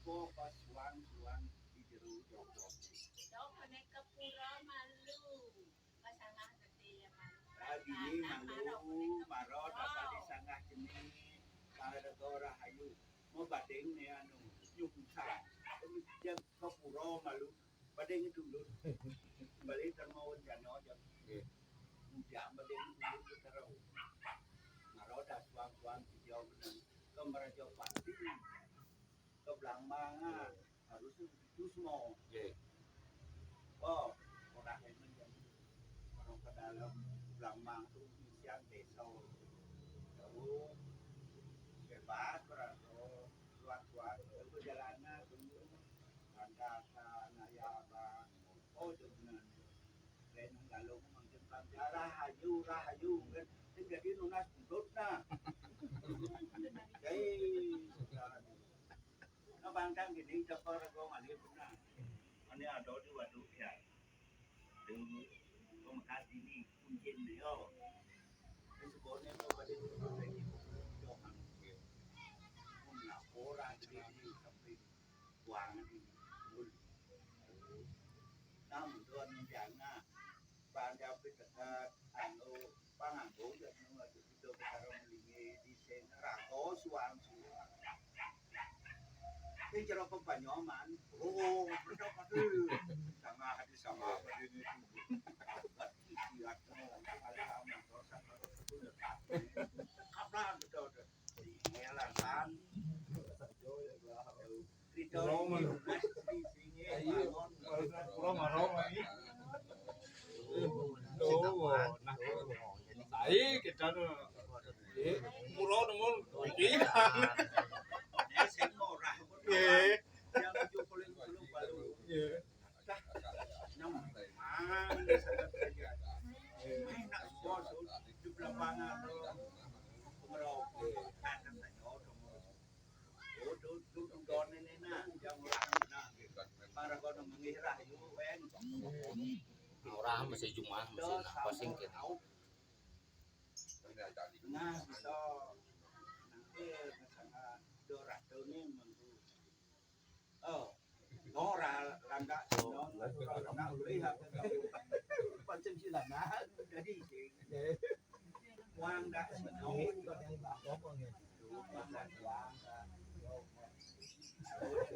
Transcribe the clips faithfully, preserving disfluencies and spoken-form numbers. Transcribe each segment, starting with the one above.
Apa suang-suang di jero jongjoge? Dok, menika pura malu. Masalah gedhe ya, malu. Lah, dini malu, mara dapat disanggah jene, para rahayu. Mau bading ne anu, nyungsang. Jan ke pura malu, bading dulur. Balik termau jana aja. Nggih. Ujang bading dulur ke terau. Mara dah suang-suang sida menang ke Meraja Pati. Ke Blangmang, ah. Harus itu semua. Nggih. Oh, ora emen ya. Orang ke dalam Blangmang tu isian desa. Jauh. Bebas, berada. Luar-luar. Itu jalanan dulu. Landasan, ayah abang. Oh, jangan. Lain galung makin panjang. Rahayu, rahayu. Kan jadi nunas pundut nah. Jadi, Nah, bantang gini, cokor aku ngalih benar. Ini ada di waduk ya. Di pemekar ini, kuncin dia. Ini sebenarnya itu pada itu lagi. Johan. Pun laporan di sini sampai buang di. Nah, mentuan menjana. Bang David dekat anu panganggo ya kita karo mlingi di sing raga suang-suang. Sing jero kebanyoman, oh, bener pade. Sama hati sama apa ini. Kiat no, ada motor sama itu. Kapan betul. Iya lah kan. Kula mah. Iya, kula mah roh iki. Oh, nah. Sae kita no. Eh, murah nemu iki. Nggih. Nggih. Enak bos, di lapangan. Pengeroke, kan saya odong. Udah, udah, udah, ini nah, yang orang nah, para kono mengira, yuk, wen. Ora mesti Jumat, mesti napa sing kene. Nah, bisa nanti misalnya dua ratus ini minggu. Oh, ora langka sino, ora langka ulih aku. Pancen silana. Jadi sing wong ndak sino.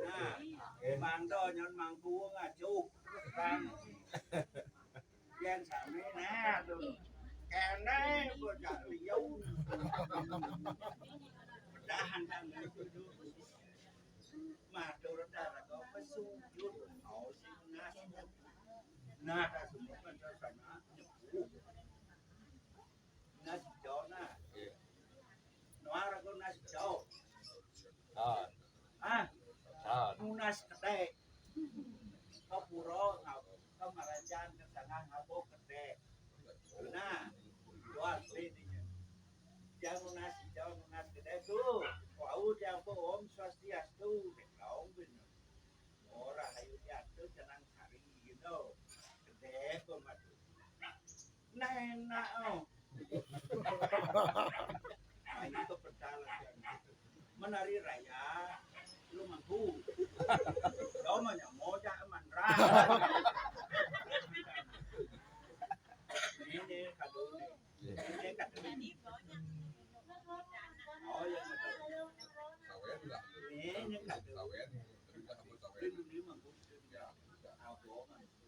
Nah, mangdo nyon mangku ngajuk. Kan. Yen sami nah to. Kene bocah liya. Pedahan kan. Matur dara kok pesujud. Nah, tak semua kan sana. Nah, sejauh nah. Noar aku nah sejauh. Ah. Ah. Ah. Nunas ketek. Ke pura ngab-, ke Marancan, ke Sangah ngabuk gedhe. Nah, luar gedhe. Jang nunas, jang nunas gedhe tu. Wau jang Om Swastiastu. Dong bener. Ora ayu jatuh cenang sari gitu. Gedhe pemadu. Nah, enak, oh. Nah, ini kebetulan. Menari raya, lu mampu. Lo mau nyamojak mandra. Ini kado ini. Ini kado ini. Oh, ya, betul. Ini kado. Ini mampu. Apa, mampu.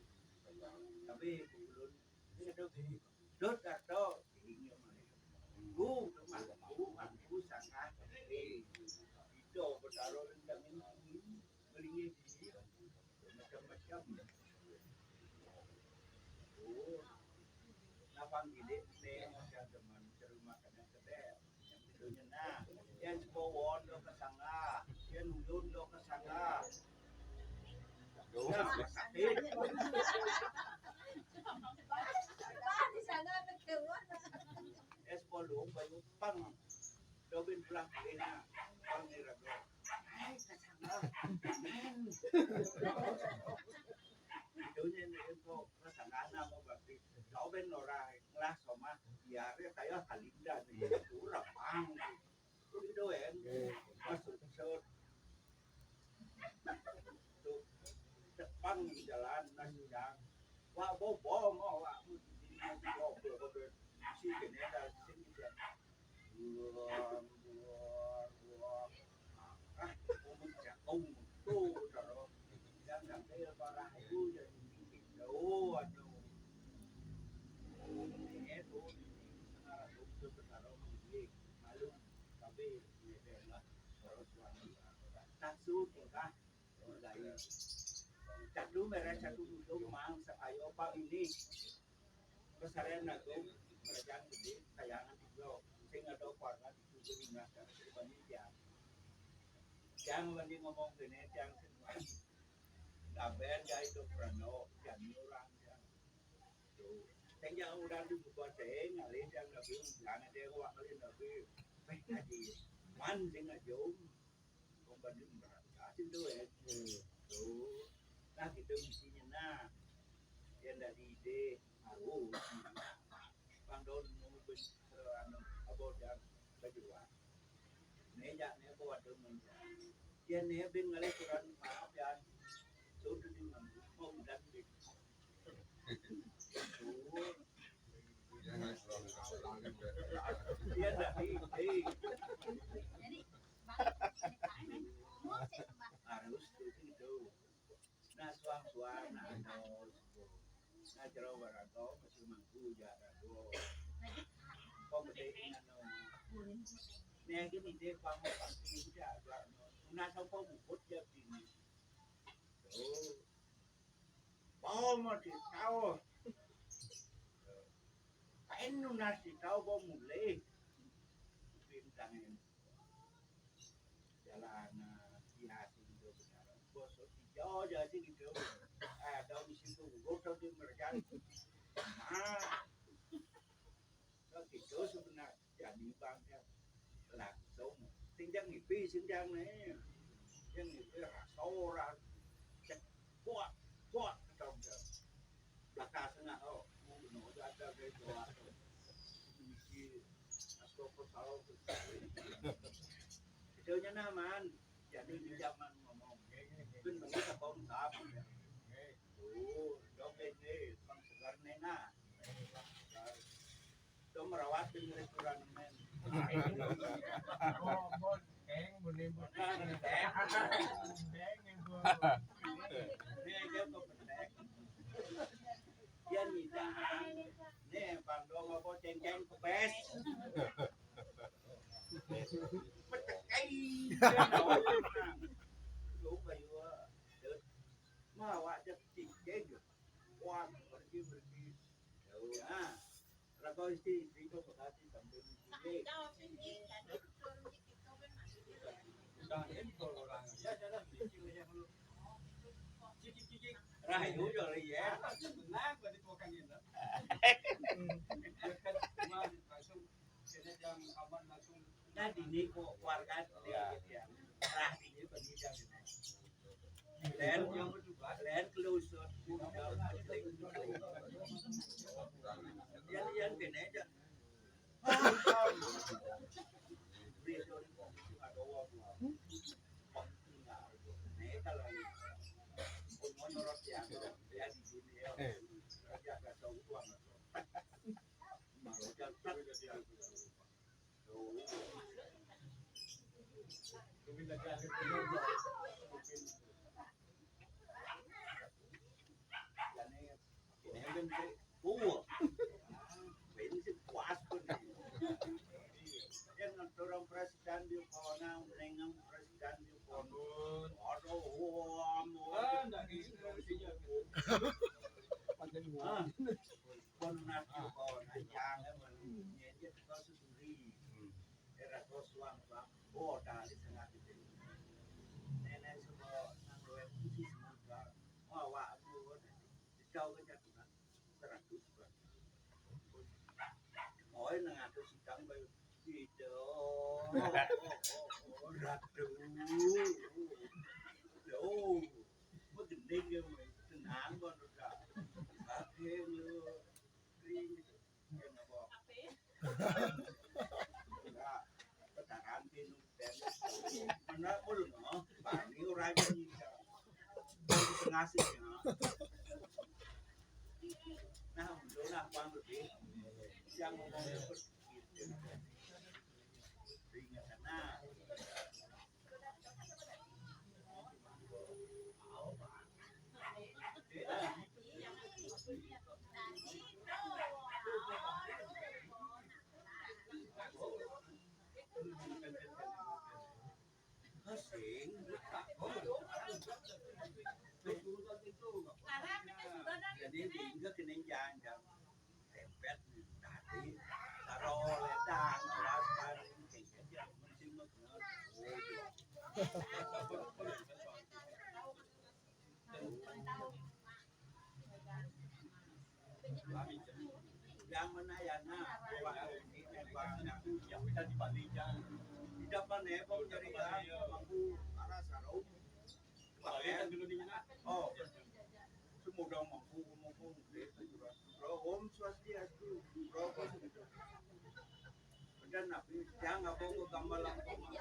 Tapi belum. Ini kado ini. Dot atau ini mah. Ku, teman, ku, aku sangat. Eh, itu bertaruh rendang ini. Belinya di macam-macam. Oh, lapang gede, nih, macam teman, terima kasih, kedai. Yang itu nah, yang sepowon lo ke sana, yang ulun lo ke sana. Aduh. Nah, sakit. Di sana ada kewan. Es bolong bayu pang. Dobin pulang kena pang ni raga. Hai, kasana. Itu nya ni itu kasana nama bakti. Dobin orang ngelah sama. Ya, dia kayak kalinda ni. Itu rapang. Itu doang. Masuk sur. Bobo mau aku di sini mau ngobrol-ngobrol. Si kene dah sini dia. Buang, buang, buang. Ah, ngomong jagung tuh, taruh. Yang sampai parah itu jadi jauh, aduh. Ini tuh, ini sekarang tuh, taruh, malu. Tapi, ini deh lah. Terus, wah, tak suka. Cak lu merah, cak lu duduk, mang, ayo, Pak, ini. Pesarian aku, kerajaan gede, kayangan di blok. Sing ada keluarga di tujuh lima, dari panitia. Yang mending ngomong gini, yang semua. Taben, ya, itu Prano, yang orang, ya. Tuh. Sing yang udah dibuka, sing, ngalih, yang lebih, jangan dia, wak, ngalih, lebih. Baik, aja. Man, sing aja, Om. Pembanding berat. Kasih tuh, ya. Hmm. Tuh. Nah, gitu mestinya, nah. Yang dari ide, harus. Bang Don mau ben-, eh, anu, abot yang berdua. Meja, ne, buat temen. Ya, ne, ben ngalih kurang maaf, ya. Tuh, tuh, di mana? Mau udah, di. Tuh. Iya, dah, hei, hei. Harus gitu. Nah, suang-suang, nah, no. Nah, jero waraga, mesti mangku, ya, raga. Kok gede, nah, no. Nah, gini deh, kamu pasti, ya, no. Nah, sapa bubut, ya, gini. Tuh. Apa mau ditahu? Kain nunas ditahu, apa mulai? Bintang ini. Jalan, ah, di hati gitu, benar. Bos, di jauh, jadi gitu. Ah, tahu di situ, gua tahu di merjani. Nah, gitu sebenarnya. Jadi bangga. Langsung. Sing jang ngipi, sing jang ne. Yang ngipi rasa orang. Cek, kuat, kuat, kata dia. Bakal sengah, oh. Mau benar, ada, ada, ada, ada. Isi, astagfirullah, itu nya naman. Jadi di zaman ngomong. Kan begitu, kau tak. Oh, jawab ini, bang segar nena. Itu merawat di restoran men. Oh, oh, keng, boleh, boleh. Keng, keng, yang gua. Ini aja kok pendek. Dia nida. Nih, Bang Dong apa cengkeng kepes. Petekai. Lu kayu. Mau awak cek cengkeng. Wah, pergi, pergi. Nah, rako isti, isti ko bekasi sambil isti. Rahayu yo, ya. Tenang, berarti bukan ini. Langsung sini jam aman, langsung. Nah, dini kok keluarga dia, ya. Rahayu bagi jam ini. Len, len kelusut. Yan, yan, kene aja. Ini kan puas pun. Yang orang presiden di kono, nengah presiden di kono. Aduh, wah, mau. Ah, ndak gitu, sih, ya. Pancen wah. Ah, pun nasi kono, jangan, nyenyet kau sendiri. Era kau suang-suang, oh, dah di tengah itu. Nenek semua nang luar putih semua. Wah, wah, aduh, kau kejatuhan. Seratus, Pak. Oh, nang atus sidang bae. Itu. Ratu. Yo. Mau gending ya, Mas. Tenang, Bang, udah. Oke, lu. Ring. Ya, nggak apa-apa. Enggak. Petaran pinu. Mana pun, no? Bani ora aja nyingkir. Tengah sih, ya. Jadi, enggak kena jangan, jangan. Tempet tadi, taruh ledang, kelas paling, kayaknya dia musim mah kenal. Yang mana ya, nah, kalau ini, yang bisa dibalikan. Tidak pernah, ya, mau cari, ya, mampu, arah sarung. Oh, semoga mampu, mampu. Om Swastiastu. Benar, Nabi. Jangan bawa gambar lampau mampu.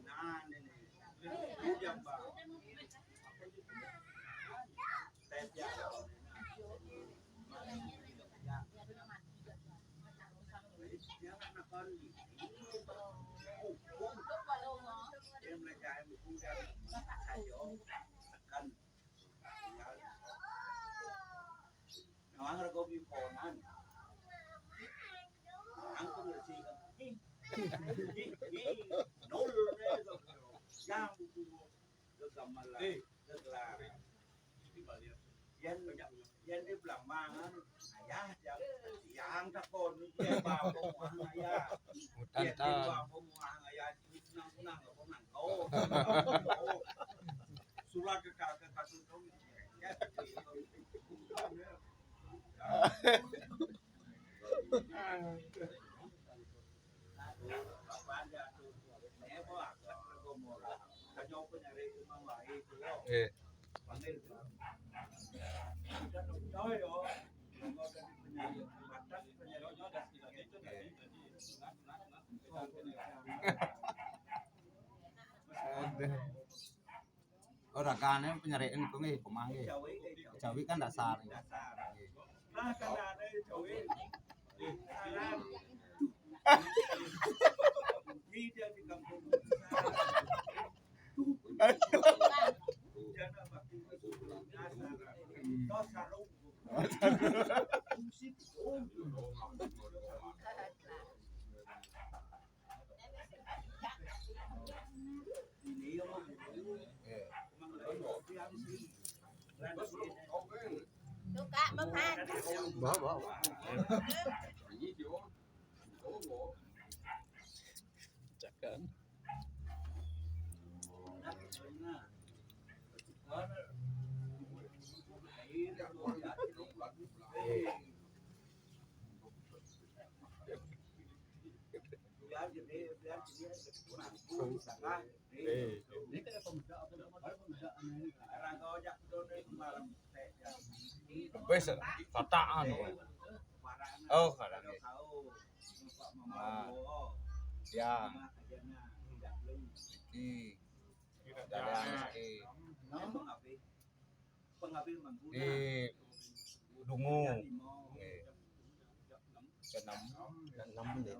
Nah, ini. Itu yang, Pak. Tes, ya. Nawang rego biponan. Ang pengerti kan. Nol. Yang buku. Gegamelan, gegelar. Yan, yan di Blambangan, ayah, yang, yang takon, yan bapak muang ayah. Yan di bapak muang ayah, nang-nang, apa nang kau, nang kau. Surat ke kakak kasih tahu. Eh. Oh, ragane penyerikan ku nggih, pemah nggih. Jawi kan dasar. Nggih. Suka, Bang Han. Bawa, bawa. Jangan. Wes, tataan. Oh, kadang. Ah. Ya. Iki. Dari rezeki. Di Dungu. Nggih. Keenam. Keenam, nggih.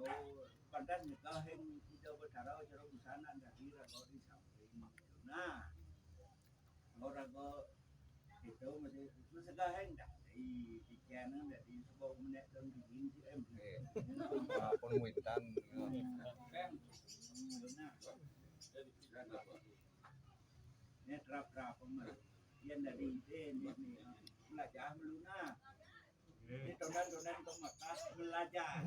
Pantes nyegah ing Ida Betara cara busana dadi raga di samping. Nah, ora kok itu mesti segah ing dadi, pikiran dadi, sebab menek dan dingin si em. Nggih. Walaupun wintan. Kan. Nah. Ini terap-terap, Mas. Yen dadi ide, ini, ini. Belajar meluna. Ini tonton-tonton ke Mekah, belajar.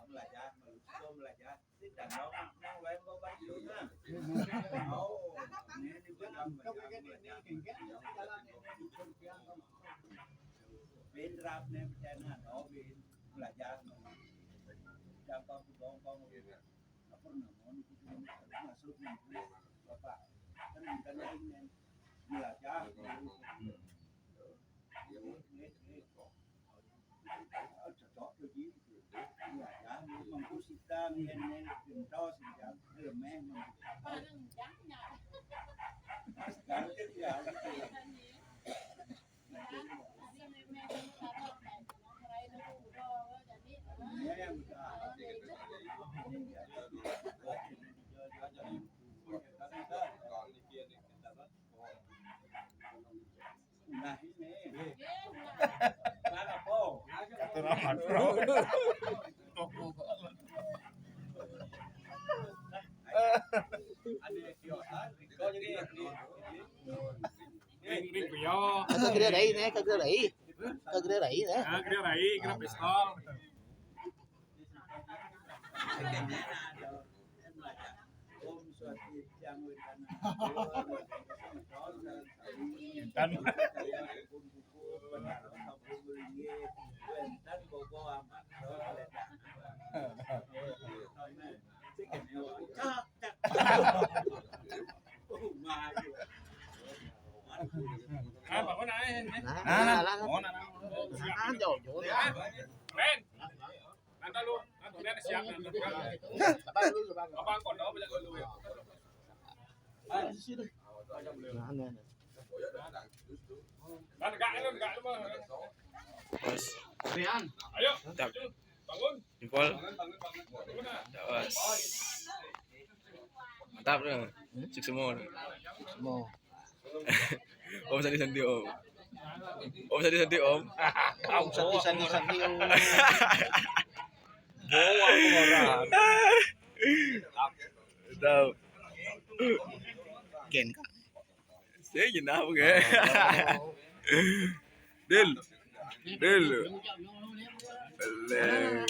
Belajar, meluna, belajar. Tidak dong, nang lain bawa meluna. Oh, ini, ini belajar, belajar. Pinrap nih, bencana, oh, bin, belajar. Gampang, gampang, gitu. Apa namanya itu, maksudnya itu, Bapak? Kan bukan lain, belajar. Ini, ini, ini. Cocok lagi. Belajar, mengku sita, ini, ini, gentos, ya, lemeh, mengku. Sekarang ya. Ring, ring, kuyo. Kagre rai ne, kagre rai. Kagre rai ne. Ah, kagre rai, kagre pistol. Kan. Nah, nah, nah. Oh, nah, nah. Nah, jauh, jauh. Ren. Nanti lu, nanti dia siap, nanti. Abang lu, abang. Abang kondo, abang lu. Nah, nah, nah. Nah, enggak, lu, enggak, lu, Bang. Bos. Rian. Ayo, mantap. Maju. Bangun. Jempol. Bangun, bangun, bangun. Bangun, nah. Terus. Mantap tuh. Sukses semua. Semua. Om santi-santi, Om. Om santi-santi, Om. Om santi-santi, santi, Om. Bawa orang. Mantap. Ken, Kak. Saya jenah apa, Kak? Oh. Dil. Dil. Alah.